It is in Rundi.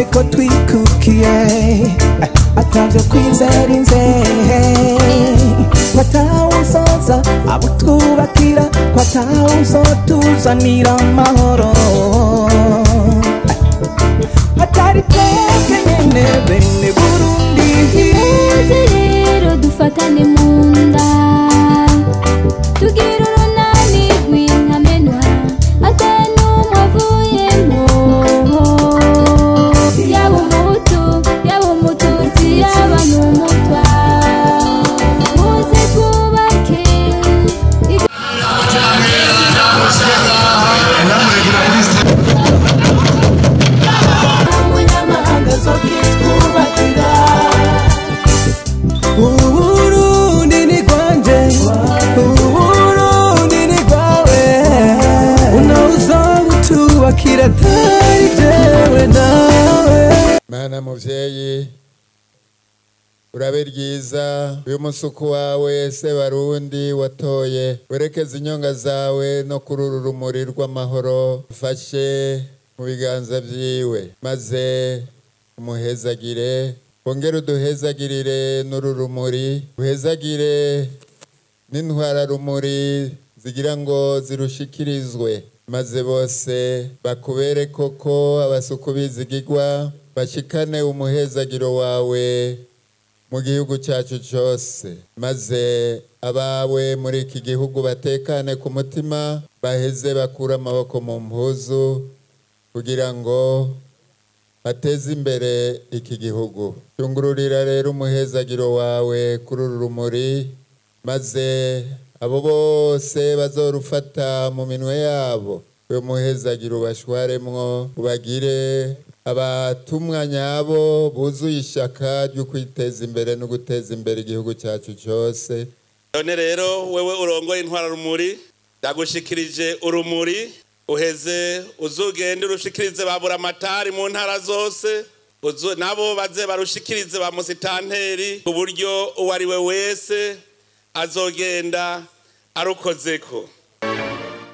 Twitwe ko twikukiye atavyo kwizera inzehe, kwatawuzoza abutwubakira, kwatawuzotuzanira amahoro, atari twebwe nyene bene Burundi. Muze rero dufatane mu nda, tugire urunani rw'intamenwa, ata n'umwe avuyemo, yaba umuhutu, yaba umututsi, yaba n'umutwa. Muze twubake. Umunyamahanga zokitwubakira, Uburundi ni rwanje, Uburundi ni rwawe, unawuzobutubakira atari jewe nawe. Mana muvyeyi, urabe ryiza uyu musuku wawe se Barundi watoye, werekeze inyonga zawe no kuri uru rumuri rw'amahoro, ufashe mu biganza vyiwe maze umuhezagire, wongere uduhezagirire n'uru rumuri, uhezagire n'intwararumuri zigira ngo zirushikirizwe, maze bose bakubere koko abasuku bizigigwa, bashikane umuhezagiro wawe mu gihugu cyacu cyose, maze abawe muri iki gihugu batekane ku mutima, baheze bakure amaboko mu mpuzu kugira ngo bateze imbere iki gihugu. Tungururira rero umuhezagiro wawe kuri uru rumuri, maze abo bose bazorufata mu minwe yabo, uyu muhezagiro ubashwaremwo, ubagire abatumwa nyabo buzuye ishaka ryo kwiteza imbere no guteza imbere igihugu cyacu cyose. None rero wewe urongoye intwararumuri, ndagushikirije urumuri, uheze uzugende urushikirize ba buramatari mu ntara zose, nabo baze barushikirize ba musitanteri, ku buryo uwo ari we wese azogenda arukozeko.